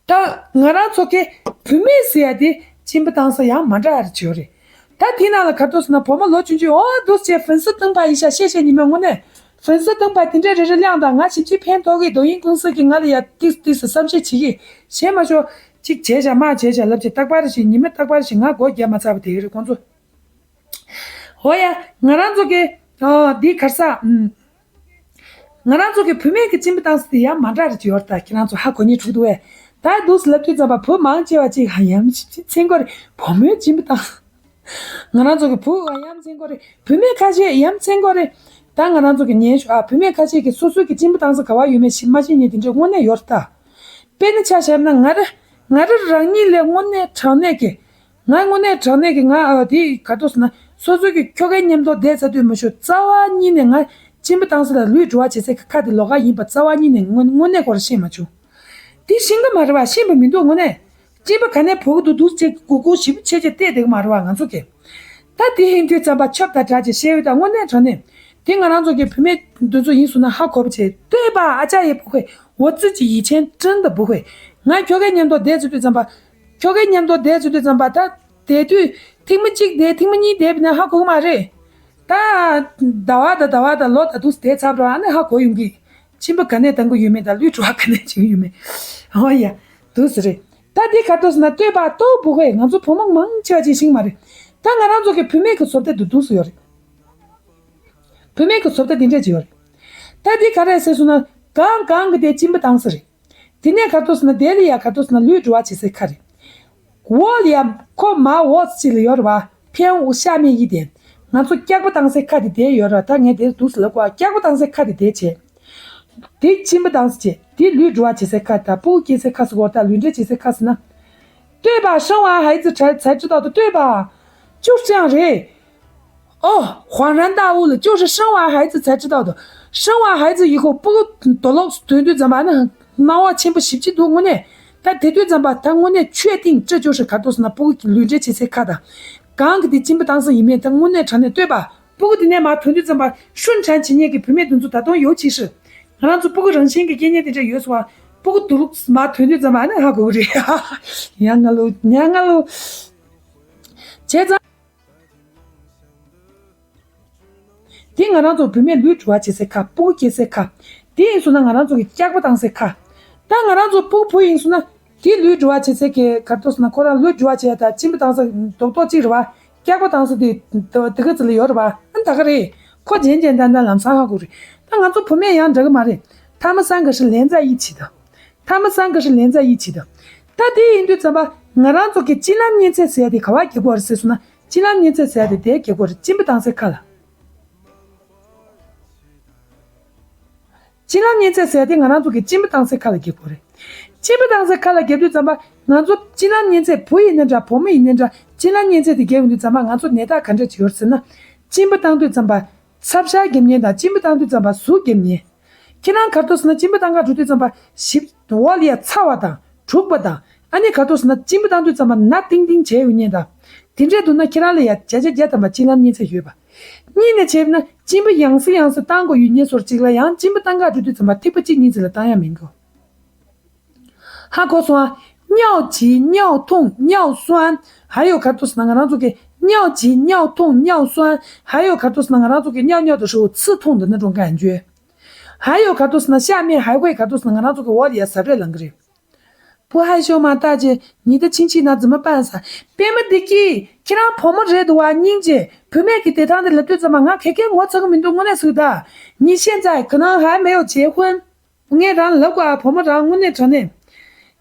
ད་ང་རང་ཚོ་གི་བུད་མེད་ཟེར་ཡ་དེ་གཅིན་པ་བཏང་ས་ཡང་མ་འདྲ་བ་ཅིག་ཡོད་རེད། ད་དེ་ནང་ལ་ག་རེ་ཟེར་ན་བུ་མོ་ལོ་ཆུང་ཆུང་འོ་འདུག་སེ་粉丝灯牌一下谢谢你们། དངོས་གནས་粉丝灯牌དེ་འདྲ་རེ་རེ་བླངས་དང་། ང་ཞིབ་ཅིག་ཕན་ཐོགས་གི།抖音公司གི་ང་ལ་ཡ་ཏིག་ཏིག་སེ་བསམ་ཤེས་བྱེད་ཀྱི། བྱས་མ་ཤོག་ཅིག་བྱས་བཞག་མ་བྱས་བཞག་ལབ་ཅིག་རྟག་པར་ཞིག་ཉི་མ་རྟག་པར་ཞིག་ང་སྒོ་བརྒྱབ་མ་ཚར་བ་དེ་གི་རེད་ཁོང་ཚོ། འོ་ཡ། ང་རང་ཚོ་གི་ཨ་འདི་ག་རེ་ཟེར། ཨམ། ང་རང་ཚོ་གི་བུད་མེད་ཀྱི་གཅིན་པ་བཏང་ས་དེ་ཡང་མ་འདྲ་རེ་ཅིག་ཡོད་རེད། ད་ཁྱེད་རང་ཚོ་ཧ་གོ་ཉེན་འཁྲུག་འདུག་བས། ད་འདུག་སེ་ལབ་དུས་ཙམ་པ་བུ་མང་ཆེ་བ་ཅིག་ཧ་ཡ་མཚན་དགོས་རེད། བུ་མོའི་གཅིན་པ་བཏང་། ང་རང་ཚོ་གི་བུ་ཡ་མཚན་དགོས་རེད། བུད་མེད་ཁ་ཤས་ཡ་མཚན་དགོས་རེད། ད་ང་རང་ཚོ་གི་ཉན་ཤོག་ཨ། བུད་མེད་ཁ་ཤས་ཀྱིས་སོ་སོའི་གི་གཅིན་པ་བཏང་ས་ག་བ་ཡོད་མེད་ཤེས་མ་ཤེས་མཁན་དེ་འདྲ་དངོས་གནས་ཡོད་རེད་ད། དཔེར་ན་ཆ་བཞག་ན་ང་རང་ང་རང་རང་ཉིད་ལ་དངོས་གནས་དྲང་གནས་ཀྱི། ང་དངོས་གནས་དྲང་གནས་ཀྱི་ང་ཨ་དེ་ག་རེ་ཟེར་ན་སོ་སོ་གི་ཁྱོ་གའི་མཉམ་དུ་བསྡད་ཚར་དུས་མ་ཤོག་རྩ་བ་ཉིད་ནས་ང་གཅིན་པ་བཏང་ས་ལ་ལུས་འགྲོ་བ་བྱེད་སའི་ཁ་དེ་ལོགས་ཀ་ཡིན་པ་རྩ་བ་ཉིད་ནས་དངོས་དངོས་གནས་ཁོ་རང་ཤེས་མ་བྱུང་། དེ་ཤེས་ཀྱི་མ་རེད་བ། ཤེས་པ་མི་འདུག་དངོས་གནས། གཅིན་པ་ག་ནས་བུ་གུ་འདུག་འདུག་ཅེས་གུ་གུ་ཞིབ་ཆེ་ཆེ་བལྟས་བསྡད་ཀྱི་མ་རེད་བ་ང་ཚོ་གིས། ད་དེ་ཡིན་དུས་ཙམ་པ་ཆབ་དང་སྦྲགས་ཅིག་བཤད་ཡོད། ད་དངོས་གནས་དྲང་གནས་དེ་ང་རང་ཚོ་གི་བུད་མེད་འདི་ཚོ་ཡིན་སོང་ན་ཧ་གོ་བ་བྱེད། 对吧？ ཨ་ཅག་ཡེ་不会，我自己以前真的不会。 ང་ཁྱོ་གའི་མཉམ་དུ་བསྡད་ཚུལ་དུས་ཙམ་པ། ཁྱོ་གའི་མཉམ་དུ་བསྡད་ཚུལ་དུས་ཙམ་པ་ད། བསྡད་དུས་ཐེངས་མ་གཅིག་བསྡད་ཐེངས་མ་གཉིས་བསྡད་པ་ན་ཧ་གོ་གི་མ་རེད། ད། ཟླ་བ་དང་ཟླ་བ་དང་ལོ་དང་དུས་བསྡད་ཚར་འགྲོ་ཨ་ནི་ཧ་གོ་ཡོང་གི། གཅིན་པ་ག་ནས་བཏང་གི་ཡོད་མེད་དང་ལུས་འགྲོ་བ་ག་ནས་བྱེད་ཀྱི་ཡོད་མེད། ཨོ་ཡ། འདུག་སེ་རེད། ད་འདི་ག་རེ་ཟེར་ན་对吧？都不会。 ང་ཚོ་བུ་མོ་མང་ཆེ་བ་ཅིག་ཤེས་ཀྱི་མ་རེད། ད་ང་རང་ཚོ་གི་བུད་མེད་ཀྱི་བཟོ་ལྟ་འདི་འདུག་སེ་ཡོད་རེད། བུད་མེད་ཀྱི་བཟོ་ལྟ་འདི་འདྲ་ཅིག་ཡོད་རེད། ད་འདི་ག་རེ་ཟེར་སོང་ན་གང་གང་གི་དེ་གཅིན་པ་བཏང་ས་རེད། དེ་ནས་ག་རེ་ཟེར་ན་དེ་ལ་ཡ་ག་རེ་ཟེར་ན་ལུས་འགྲོ་བ་བྱེད་སའི་ཁ་རེད། འོག་ལ་ཡ་ཁོ་མ་འོག་ཅིག་ལ་ཡོད་རེད་བ། 偏下面一点། ང་ཚོ་སྐྱག་པ་བཏང་སའི་ཁ་དེ་དེ་ཡོད་རེད། ད་ངས་དེར་འདུག་སེ་ལབ་གོ་སྐྱག་པ་བཏང་སའི་ཁ་དེ་དེ་བྱས། དེ་གཅིན་པ་བཏང་ས་བྱས། དེ་ལུས་འགྲོ་བ་བྱེད་སའི་ཁ་དང་སྤུ་གུ་སྐྱེ་སའི་ཁ་ཟེར་གོ་ད་ལུས་འབྲེལ་བྱེད་སའི་ཁ་ཟེར་ན། 对吧？ 生完孩子才才知道的， 对吧？ 就是这样 རེད། 哦，恍然大悟了， 就是生完孩子才知道的。 生完孩子以后 སྤུ་གུ་དོ་ལོག་ཐོན་དུས་ཙམ་པ་ནི་སྣང་བ་ཆེན་པོ་ཞེ་པོ་ཅིག་འདུག་དངོས་གནས། ད་དེ་དུས་ཙམ་པ་ད་དངོས་གནས་确定 这就是 ག་རེ་ཟེར་ན་སྤུ་གུ་ལུས་འབྲེལ་བྱེད་སའི་ཁ་དང་། གང་གི་དེ་གཅིན་པ་བཏང་ས་ཡིན་མིན་ད་དངོས་གནས་དྲང་གནས་ལྟོས་པ། སྤུ་གུ་དེ་ནས་མར་ཐོན་དུས་ཙམ་པ་ཤུན་ཁྲན་བྱེད་མཁན་གྱི་བུད་མེད་དེ་ཚོ་ད་དུང་ཡོད་ཅིག་ཤི། ང་རང་ཚོ་སྤུ་གུ་རང་བཞིན་གྱི་རྐྱེན་ངན་དེ་འདྲ་ཡོད་སོང་བ། སྤུ་གུ་དུ་ལུག་མར་ཐོན་དུས་ཙམ་པ་ནི་ཧ་གོ་གི་རེད། ཡ་ང་ལོ་ཡ་ང་ལོ། བྱས་ཙང་། དེ་ང་རང་ཚོ་བུད་མེད་ལུས་འགྲོ་བ་བྱེད་སའི་ཁ་སྤུ་གུ་སྐྱེ་སའི་ཁ། དེ་ཡིན་སོང་ན་ང་རང་ཚོ་གི་སྐྱག་པ་བཏང་སའི་ཁ། ད་ང་རང་ཚོ་སྤུ་གུ་བུ་ཡིན་སོང་ན་དེ་ལུས་འགྲོ་བ་བྱེད་སའི་གི་ག་རེ་ཟེར་ན་ཁོ་རང་ལུས་འགྲོ་བ་བྱེད་ཡ་ད་གཅིན་པ་བཏང་ས་རྡོག་རྡོག་གཅིག་རེད་བ། སྐྱག་པ་བཏང་ས་དེ་དེ་ག་ཚོད་ལ་ཡོད་རེད་བ། ཨ་ད་ག་རེད། ཁོ་རྗེན་རྗེན་ཏན་ཏན་ལམ་སང་ཧ་གོ་རེད། ད་ང་ཚོ་བུད་མེད་ཡང་འདྲ་གི་མ་རེད། 他们三个是连在一起的。 他们三个是连在一起的。 ད་དེ་ཡིན་དུས་ཙམ་པ་ང་རང་ཚོ་གི་གཅིན་ལམ་གཉན་ཚད་ཟེར་ཡ་དེ་ག་བ་རྒྱག་གི་ཡོད་རེད་ཟེར་སོང་ན། གཅིན་ལམ་གཉན་ཚད་ཟེར་ཡ་དེ་དེ་རྒྱག་གི་ཡོད་རེད། གཅིན་པ་བཏང་སའི་ཁ་ལ། གཅིན་ལམ་གཉན་ཚད་ཟེར་ཡ་དེ་ང་རང་ཚོ་གི་གཅིན་པ་བཏང་སའི་ཁ་ལ་རྒྱག་གི་ཡོད་རེད། གཅིན་པ་བཏང་སའི་ཁ་ལ་རྒྱག་དུས་ཙམ་པ་ང་ཚོ་གཅིན་ལམ་གཉན་ཚད་བུ་ཡིན་ན་འདྲ་བུ་མོ་ཡིན་ན་འདྲ་གཅིན་ལམ་གཉན་ཚད་དེ་རྒྱག་ཡོང་དུས་ཙམ་པ་ང་ཚོ་ནད་རྟགས་ག་འདྲ་ཅིག་ཡོད་རེད་ཟེར་ན། གཅིན་པ་བཏང་དུས་ཙམ་པ། ཚབ་ཤ་རྒྱབ་མཁན་དང་གཅིན་པ་བཏང་དུས་ཙམ་པ་ཟུག་རྒྱབ་མཁན། ཁྱེད་རང་ག་རེ་ཟེར་ན་གཅིན་པ་བཏང་ག་འགྲོ་དུས་ཙམ་པ་ཞིབ་འོག་ལ་ཡ་ཚ་བ་དང་འཁྲུགས་པ་དང་ཨ་ནི་ག་རེ་ཟེར་ན་གཅིན་པ་བཏང་དུས་ཙམ་པ་ན་ཏིང་ཏིང་བྱས་ཡོད་མཁན་དང་། དེ་འདྲས་འདུག་ན་ཁྱེད་རང་ལ་ཡ་བརྒྱ་ཆ་བརྒྱ་ཐམ་པ་གཅིན་ལམ་གཉན་ཚད་ཡོད་པ། གཉིས་ནས་བྱས་ན་གཅིན་པ་ཡང་སེ་ཡང་སེ་བཏང་དགོས་ཡོད་མཁན་སོར་གཅིག་ལ་ཡང་གཅིན་པ་བཏང་ག་འགྲོ་དུས་ཙམ་པ་ཐིགས་པ་གཅིག་གཉིས་ཙམ་ལ་བཏང་ཡ་མིན་གོ། ཧ་གོ་སོང་ཨ། 尿急、尿痛、尿酸། 还有 ག་རེ་ཟེར་ན་ང་རང་ཚོ་གི་尿急、尿痛、尿酸། 还有 ག་རེ་ཟེར་ན་ང་རང་ཚོ་གི 尿尿的时候刺痛的那种感觉། 还有 ག་རེ་ཟེར་ན་下面还会 ག་རེ་ཟེར་ན་ང་རང་ཚོ་གི་འོག་ལ་ཡ་ཟ་འདྲེ་ལངས་གི་རེད། 不害羞吗，大姐？你的亲戚那怎么办噻？ པད་མ་བདེ་སྐྱིད། ཁྱེད་རང་བུ་མོ་རེད་འདུག་བ། སྙིང་རྗེ། བུད་མེད་ཀྱི་བདེ་ཐང་དེ་ལབ་དུས་ཙམ་པ་ང་ག་གེ་ངོ་ཚ་གི་མི་འདུག་དངོས་གནས་ཟེར་ད། 你现在可能还没有结婚。 ངས་རང་ལབ་དགོས་ཨ། བུ་མོ་རང་དངོས་གནས་དྲང་གནས།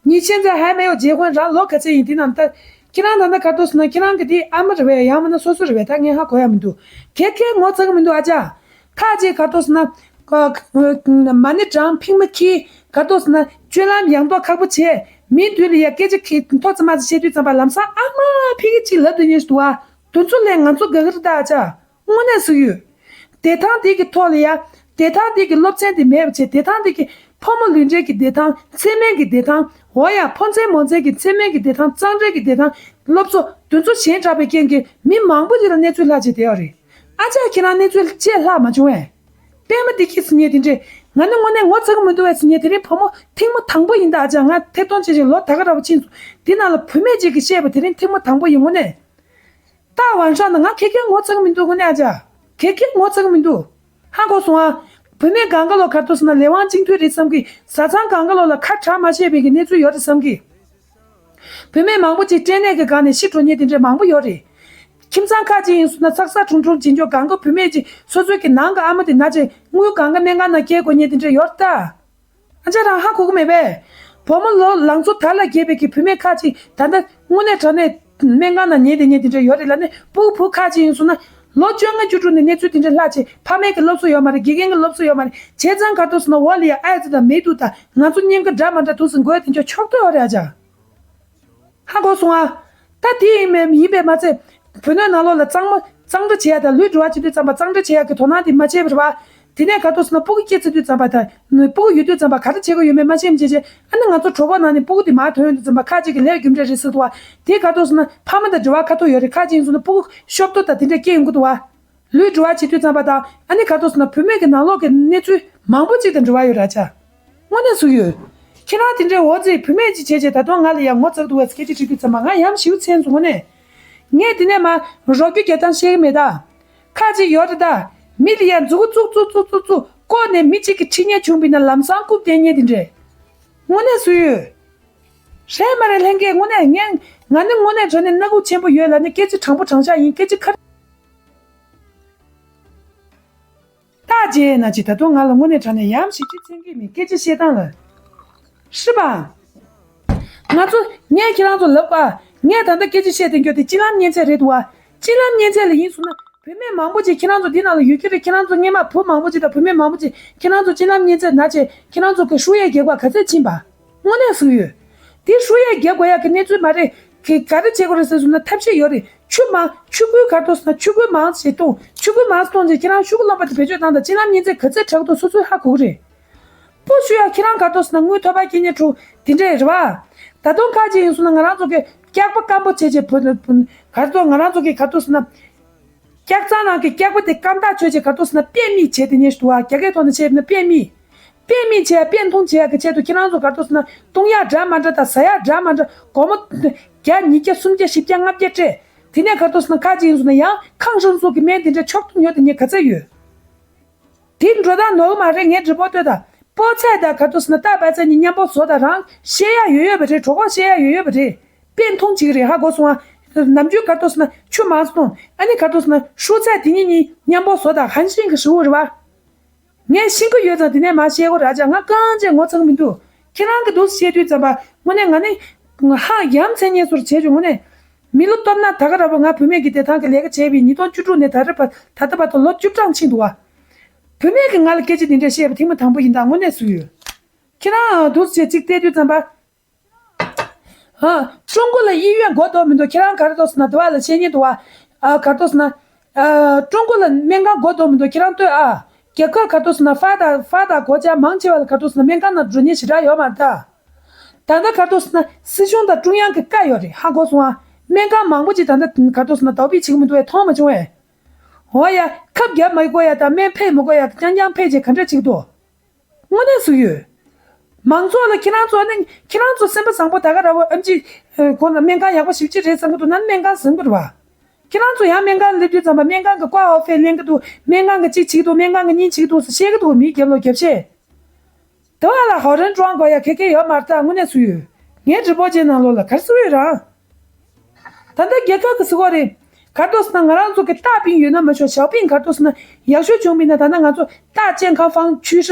你现在还没有结婚། རང་ལོ་ག་ཚོད་ཡིན་དེ་ནམ་ད། ཁྱེད་རང་ད་ལྟ་ག་རེ་ཟེར་ན་ཁྱེད་རང་གི་དེ་ཨ་མ་རེད་པས། ཡང་མིན་ན་སོ་སོ་རེད་པས། ད་ངས་ཧ་གོ་ཡ་མི་འདུག་ག་གེ་ངོ་ཚ་གི་མི་འདུག་ཨ་ཅག་ཁ་ཅིག་ག་རེ་ཟེར་ན། ཀ་མ་ཎི་བགྲང་། ཕིང་མ་འཁྱེར། ག་རེ་ཟེར་ན་སྤྱོད་ལམ་ཡང་དོ་ཁག་པོ་བྱས། མི་མདུན་ལ་ཡ་སྐད་ཆ་ཁྱི་ཐོ་ཙི་མ་ཙི་བཤད་དུས་ཙམ་པ་ལམ་སང་ཨ་མ་ཕ་གི་ཅིག་ལབ་སྡོད་མཁན་ཞིག་འདུག་ཨ། དེ་ཚོ་ལས་ང་ཚོ་དགའ་གི་རེད་ད་ཨ་ཅག་དངོས་གནས་ཟེར་ཡོད། བདེ་ཐང་འདི་གི་ཐོག་ལ་ཡ། བདེ་ཐང་འདི་གི་སློབ་ཚན་འདི་མེད་པ་བྱས། བདེ་ཐང་འདི་གི་ཕོ་མོ་ལུས་འབྲེལ་གྱི་བདེ་ཐང་། མཚན་སྨད་ཀྱི་བདེ་ཐང་། འོ་ཡ། ཕོ་མཚན་མོ་མཚན་གྱི་མཚན་སྨད་ཀྱི་བདེ་ཐང་། གཙང་སྦྲ་གི་བདེ་ཐང་། སློབ་གསོ་དེ་ཚོ་ཞན་དྲགས་པའི་རྐྱེན་གྱིས་མི་མང་པོ་ཞིག་ལ་གནས་ཚུལ་ལྷག་བྱས་བསྡད་ཡོད་རེད། ཨ་ཅག་ཁྱེད་རང་གནས་ཚུལ་བཅས་ལྷག་མ་བྱུང་བས། པད་མ་བདེ་སྐྱིད་ཟེར་མཁན་དེ་འདྲས་ང་ནི་དངོས་གནས་ངོ་ཚ་གི་མི་འདུག་བས་ཟེར་མཁན་དེ་རིང་ཕོ་མོ་ཐེངས་མ་དང་པོ་ཡིན་ད། ཨ་ཅག་ང་ཐད་གཏོང་བྱེད་བཞིན་ལོ་ད་ག་ར་བ་ཕྱིན་སོང་། དེ་ནང་ལ་བུད་མེད་ཅིག་གིས་བཤད་པ་དེ་རིང་ཐེངས་མ་དང་པོ་ཡིན་དངོས་གནས། ཏཱ་ཝན་ཧྲན་ན་ང་ཁེ་ཁེ་ངོ་ཚ་གི་མི་འདུག་དངོས་གནས་ཨ་ཅག་ཁེ་ཁེ་ངོ་ཚ་གི་མི་འདུག་ཧ་གོ་སོང་ཨ། བུད་མེད་སྒང་ག་ལོག་ག་རེ་འདུག་ཟེར་ན་ལས་དབང་གཅིག་མཐུན་རེད་བསམ་གི། བཟའ་ཚང་སྒང་ག་ལོག་ལ་ཁ་གྲག་མ་ཤེས་པའི་གི་གནས་ཚུལ་ཡོད་རེད་བསམ་གི། བུད་མེད་མང་པོ་ཅིག་སྐྲན་ནད་ཀྱི་སྒང་ནས་ཤི་འགྲོ་མཁན་དེ་འདྲས་མང་པོ་ཡོད་རེད། ཁྱིམ་ཚང་ཁག་ཅིག་ཡིན་སོང་ན་ཚག་ཚག་ཁྲུང་ཁྲུང་བྱེད་འཇོག་སྒང་ག་བུད་མེད་ཅིག་སོ་སོའི་གི་ནང་གི་ཨ་མ་དེ་ན་ཅིག་དངུལ་སྒང་ག་སྨན་ཁང་ནང་སྐྱེལ་དགོས་མཁན་དེ་འདྲས་ཡོད་རེད་ད། ཨ་ཅག་རང་ཧ་གོ་གི་མེད་པས། བུ་མོ་ལོ་ལང་ཚོ་དར་ལ་རྒྱས་པའི་གི་བུད་མེད་ཁག་ཅིག་ད་ལྟ་དངོས་གནས་དྲང་གནས་སྨན་ཁང་ནང་ཉལ་དེ་ཉལ་དེ་འདྲ་ཡོད་རེད་ལ་ནི། སྤུ་གུ་བུ་ཁག་ཅིག་ཡིན་སོང་ན་ལོ་བཅོ་ལྔ་བཅུ་དྲུག་ནས་གནས་ཚུལ་དེ་འདྲ་ལྷག་བྱས། ཕ་མའི་གི་སློབ་གསོ་ཡོད་མ་རེད། དགེ་རྒན་གི་སློབ་གསོ་ཡོད་མ་རེད། བྱས་ཙང་ག་རེ་འདུག་ཟེར་ན་འོག་ལ་ཡ་ཨ་ཙི་དང་མེ་དུག་དང་ང་ཚོ་གཉན་ཁ་འདྲ་མ་འདྲ་འདུག་ཟེར་དགོས་དེ་འདྲ་ཕྱོགས་གཏོགས་ཡོད་རེད་ཨ་ཅག་ཧ་གོ་སོང་ཨ། ད་དེ་ཡིན་མིན་ཡིན་པས་མ་ཚད། བུ་སྣོད་ནང་ལོགས་ལ་གཙང་མ་གཙང་སྦྲ་བྱེད་ཡ་དང་ལུས་འགྲོ་བ་བྱེད་དུས་ཙམ་པ་གཙང་སྦྲ་བྱེད་ཡ་གི་དོ་སྣང་དེ་མ་བྱས་པ་རེད་བ། དེ་ནས་ག་རེ་འདུག་ཟེར་ན་སྤུ་གུ་སྐྱེས་ཚར་དུས་ཙམ་པ་དང་སྤུ་གུ་ཡོད་དུས་ཙམ་པ་ག་རེ་བྱེད་དགོས་ཡོད་མེད་མ་ཤེས་མ་བྱེད་བྱེད། ཨ་ནི་ང་ཚོ་གྲོད་ཁོག་ནང་ནས་སྤུ་གུ་དེ་མར་ཐོན་ཡོང་དུས་ཙམ་པ་ཁ་ཅིག་གི་ལས་རྒྱུ་འབྲས་རེད་ཟེར་འདུག་བ། དེ་ག་རེ་འདུག་ཟེར་ན་ཕ་མ་དང་འབྲེལ་བ་ཁ་ཐུག་ཡོད་རེད། ཁ་ཅིག་ཡིན་སོང་ན་སྤུ་གུ་ཤོབ་ཏོ་དང་དེ་འདྲ་སྐྱེ་ཡོང་གི་འདུག་བ། ལུས་འགྲོ་བ་བྱེད་དུས་ཙམ་པ་དང་ཨ་ནི་ག་རེ་འདུག་ཟེར་ན་བུད་མེད་ཀྱི་ནང་ལོགས་ཀྱི་གནས་ཚུལ་མང་པོ་ཅིག་དང་འབྲེལ་བ་ཡོད་རེད་ཨ་ཅག་དངོས་གནས་སུ་ཡོད། ཁྱེད་རང་དེ་འདྲའི་འོ་ཙི་བུད་མེད་ཅིག་བྱས་བྱས་ད་དུང་ང་ལ་ཡང་ངོ་ཚ་གི་འདུག་བས་སྐད་ཆ་དྲིས་དུས་ཙམ་པ་ང་ཡང་ཞིའུ་ཚན་སོང་ངོ་ནས། ངས་དེ་ནས་མ་རོགས་སྐྱོར་རྒྱག་སྟངས་ཤེས་ཀྱི་མེད་ད། ཁ་ཅིག་ཡོད་རེད་ད། མི་ལ་ཡང་མཛུ་གུ་བཙུགས་བཙུགས་བཙུགས་བཙུགས་བཙུགས་བཀོག་ནས་མི་གཅིག་གི་ཁྲི་ཉལ་བྱུང་བས་ན་ལམ་སང་རྐུབ་བསྟན་ཉལ་དེ་འདྲས། དངོས་གནས་སུ་ཡོད། རེད་མ་རེད་ལྷན་རྒྱས་དངོས་གནས་ངས་ང་ནི་དངོས་གནས་དྲང་གནས་སྣ་ཁུག་ཆེན་པོ་ཡོད་ལ་ནི་སྐད་ཆ་དྲང་པོ་དྲང་བཞག་ཡིན་སྐད་ཆ་ཁ། རྟགས་བརྗེས་ན་ཅི་ད་དུང་ང་ལ་དངོས་གནས་དྲང་གནས་ཡམ་ཞིག་ཅི་མཚན་གྱི་མི་སྐད་ཆ་བཤད་སྟངས་ལ། སྲིད་པ། ང་ཚོ་ངས་ཁྱེད་རང་ཚོ་ལབ་པ། ངས་ད་ལྟ་སྐད་ཆ་བཤད་དེ་འགྱོ་དེ་སྤྱི་ལམ་གཉན་ཚད་རེད་འདུག་བ། སྤྱི་ལམ་གཉན་ཚད་ལ་ཡིན་སོང་ན་བུད་མེད་མང་པོ་ཅིག་ཁྱེད་རང་ཚོ་འདི་ནང་ལ་ཡོད་ཀྱི་རེད། ཁྱེད་རང་ཚོ་སྔས་མ་བུ་མང་པོ་ཅིག་དང་བུད་མེད་མང་པོ་ཅིག་ཁྱེད་རང་ཚོ་སྤྱི་ལམ་གཉན་ཚད་ན་ཆེ་ཁྱེད་རང་ཚོ་གི་ཧྲུའུ་ཡས་རྒྱག་པ་ག་ཚད་ཕྱིན་པ། དངོས་གནས་སུ་ཡོད། དེ་ཧྲུའུ་ཡས་རྒྱག་དགོས་ཡག་གི་གནས་ཚུལ་མ་རེད། གི་ག་རེ་བྱེད་དགོས་རེད་ཟེར་སོང་ན་ཐབས་ཤེས་ཡོད་རེད། ཆུ་མང་ཆུ་ཁོལ་ག་རེ་འདུག་ཟེར་ན་ཆུ་ཁོལ་མང་ཞིག་གཏོང་། ཆུ་ཁོལ་མང་གཏོང་རྗེས་ཁྱེད་རང་ཤོག་གུ་རློན་པ་དེ་བེད་སྤྱོད་བཏང་དང་སྤྱི་ལམ་གཉན་ཚད་ག་ཚད་དྲག་འདུག་སོ་སོས་ཧ་གོ་གི་རེད། སྤུ་ཞུ་ཡག་ཁྱེད་རང་ག་རེ་འདུག་ཟེར་ན་དངུལ་ཐོབ་པ་སྐྱེ་ཉེ་ཕྲུག་དེ་འདྲས་རེད་བ། ད་དུང་ཁ་ཅིག་ཡིན་སོང་ན་ང་རང་ཚོ་གི་སྐྱག་པ་སྐམ་པོ་བྱས་རྗེས་བུ་ག་རེ་འདུག་ང་རང་ཚོ་གི་ག་རེ་འདུག་ཟེར་ན། སྐྱག་རྫས་ནང་གི་སྐྱག་པ་དེ་སྐམ་ཐག་ཆོད་ཅིག་ག་རེ་འདུག་ཟེར་ན་པད་མི་བྱས་དེ་ཉེ་ཞིག་འདུག་བ། རྒྱ་སྐད་ཐོག་ནས་བྱས་ན་པད་མི། པད་མི་བྱས་པད་མཐོང་བྱས་ཡག་གི་ཆེད་དུ་ཁྱེད་རང་ཚོ་ག་རེ་འདུག་ཟེར་ན་བཏུང་ཡག་འདྲ་མ་འདྲ་དང་ཟ་ཡག་འདྲ་མ་འདྲ་སྒོར་མོ་བརྒྱ་ཉིས་བརྒྱ་སུམ་བརྒྱ་བཞི་བརྒྱ་ལྔ་བརྒྱ་སྤྲད། དེ་ནས་ག་རེ་འདུག་ཟེར་ན་ཁ་ཅིག་ཡིན་སོང་ན་ཡང་ཁེང་ཧྲུན་སོགས་ཀྱི་སྨན་དེ་འདྲ་ཕྱོགས་བསྡོམས་ཡོད་དེ་ཉེ་ག་ཚད་ཡོད། དེ་འགྲོ་སྟངས་ནོར་གི་མ་རེད། ངས་འདྲི་པོ་ལྟོས་དང་། སྤོ་ཚད་དང་ག་རེ་འདུག་ཟེར་ན་རྟ་པ་ཚད་གཉིས་མཉམ་པོ་བཟོ་དང་རང་བཤད་ཡག་ཡོད་ཡོད་པ་རེད། གྲོད་ཁོག་བཤད་ཡག་ཡོད་ཡོད་པ་རེད། པད་མཐོང་གཅིག་རེད་ཧ་གོ་སོང་ཨ། ནམ་རྒྱུན་ག་རེ་འདུག་ཟེར་ན་ཆུ་མང་སོང་ཨ་ནི་ག་རེ་འདུག་ཟེར་ན་ཧྲུའུ་ཚད་དེ་གཉིས་གཉིས་མཉམ་པོ་བཟོ་དང་ཧན་ཤིང་གི་ཧྲིལ་བོ་རེད་བ། ངས་ཤིང་གི་ཡོད་ཙང་དེ་ནས་མ་བཤད་གོ་ར་ཅག་ང་རྐང་རྗེས་ངོ་ཚ་གི་མི་འདུག་ཁྱེད་རང་གི་འདུག་བཤད་དུས་ཙམ་པ་དངོས་གནས་ང་ནི་ཧ་ཡ་མཚན་སྙན་སོར་བྱས་བྱུང་དངོས་གནས། མི་ལོ་སྟོབས་ན་ད་ག་ར་བ་ང་བུད་མེད་ཀྱི་བདེ་ཐང་གི་ལས་ཀ་བྱས་པའི་ཉིས་སྟོང་བཅུ་དྲུག་ནས་ད་རེ་བ་ད་ལྟ་བར་དུ་ལོ་བཅུ་གྲངས་ཕྱིན་འདུག་བ། བུད་མེད་ཀྱིས་ང་ལ་སྐད་ཆ་འདི་འདྲ་བཤད་པ་ཐེངས་མ་དང་པོ་ཡིན་ད་དངོས་གནས་སུ་ཡོད། ཁྱེད་རང་འདུག་བྱས་ཅིག་བལྟས་དུས་ཙམ་པ། ཨ། ཀྲུང་གོ་ལ་医院་དགོས་འདུག་མི་འདུག་ཁྱེད་རང་ག་རེ་འདུག་ཟེར་ན་དུ་བ་ལ་བཤད་ཉེན་འདུག་བ། ཨ་ག་རེ་འདུག་ཟེར་ན། ཨ་ཀྲུང་གོ་ལ་སྨན་ཁང་དགོས་འདུག་མི་འདུག་ཁྱེད་རང་ལྟོས་ཨ། རྒྱལ་ཁབ་ག་རེ་འདུག་ཟེར་ན་发达发达国家མང་ཆེ་བ་ལ་ག་རེ་འདུག་ཟེར་ན་སྨན་ཁང་ནང་འགྲོ་ཉེན་ཞེ་དྲག་ཡོད་མ་རེད་ད། ད་ལྟ་ག་རེ་འདུག་ཟེར་ན་སྲིད་གཞུང་དང་ཀྲུང་དབྱང་གི་བཀའ་ཡོད་རེད་ཧ་གོ་སོང་ཨ། སྨན་ཁང་མང་པོ་ཅིག་ད་ལྟ་ག་རེ་འདུག་ཟེར་ན་倒闭བྱེད་ཀྱི་མི་འདུག་བས་མཐོང་མ་བྱུང་བས། འོ་ཡ་ཁབ་རྒྱབ་མི་དགོས་ཡ་དང་སྨན་ཕེབས་མི་དགོས་ཡ་རྐྱང་རྐྱང་ཕེབས་རྗེས་ག་འདྲ་བྱེད་ཀྱི་འདུག་དངོས་གནས་སུ་ཡོད། མང་ཚོགས་ལ་ཁྱེད་རང་ཚོ་ནི་ཁྱེད་རང་ཚོ་སེམས་པ་བཟང་པོ་ད་ག་ར་བ་ཨེམ་ཆི་ཁོ་ན་སྨན་ཁང་ཡག་པོ་ཞེ་པོ་ཅིག་རེད་བསམ་གི་འདུག་ན་སྨན་ཁང་ཟིན་དགོས་རེད་བ། ཁྱེད་རང་ཚོ་ཡང་སྨན་ཁང་སླེབས་དུས་ཙམ་པ་སྨན་ཁང་གི་ཀ་ཨོ་ཕེ་ལེན་གི་འདུག་སྨན་ཁང་གི་གཅིག་བྱེད་ཀྱི་འདུག་སྨན་ཁང་གི་གཉིས་བྱེད་ཀྱི་འདུག་ཟེར་བཤད་གི་འདུག་མིའི་རྒྱབ་ལོགས་རྒྱབ་བཤད། དེ་བ་ལ་ཧོ་རན་ཀྲོང་གོ་ཡ་ཁེ་ཁེ་ཡོད་མ་རེད་ད་དངོས་གནས་སུ་ཡོད། ངའི་ཀྲི་པོ་ཅན་ནང་ལོགས་ལ་ག་རེ་སུ་ཡོད་རང་། ད་ལྟ་རྒྱལ་ཁབ་ཀྱི་སུ་གོ་རེད། ག་རེ་འདུག་ཟེར་ན་ང་རང་ཚོ་གི་ཏཱ་པིང་ཡོད་ན་མ་ཤོག་ཞའོ་པིང་ག་རེ་འདུག་ཟེར་ན་ཡག་ཤོས་བྱུང་མིན་ན་ད་ལྟ་ང་ཚོ་ཏཱ་ཅན་ཁང་ཧྥང་ཆུས་ཧྲི།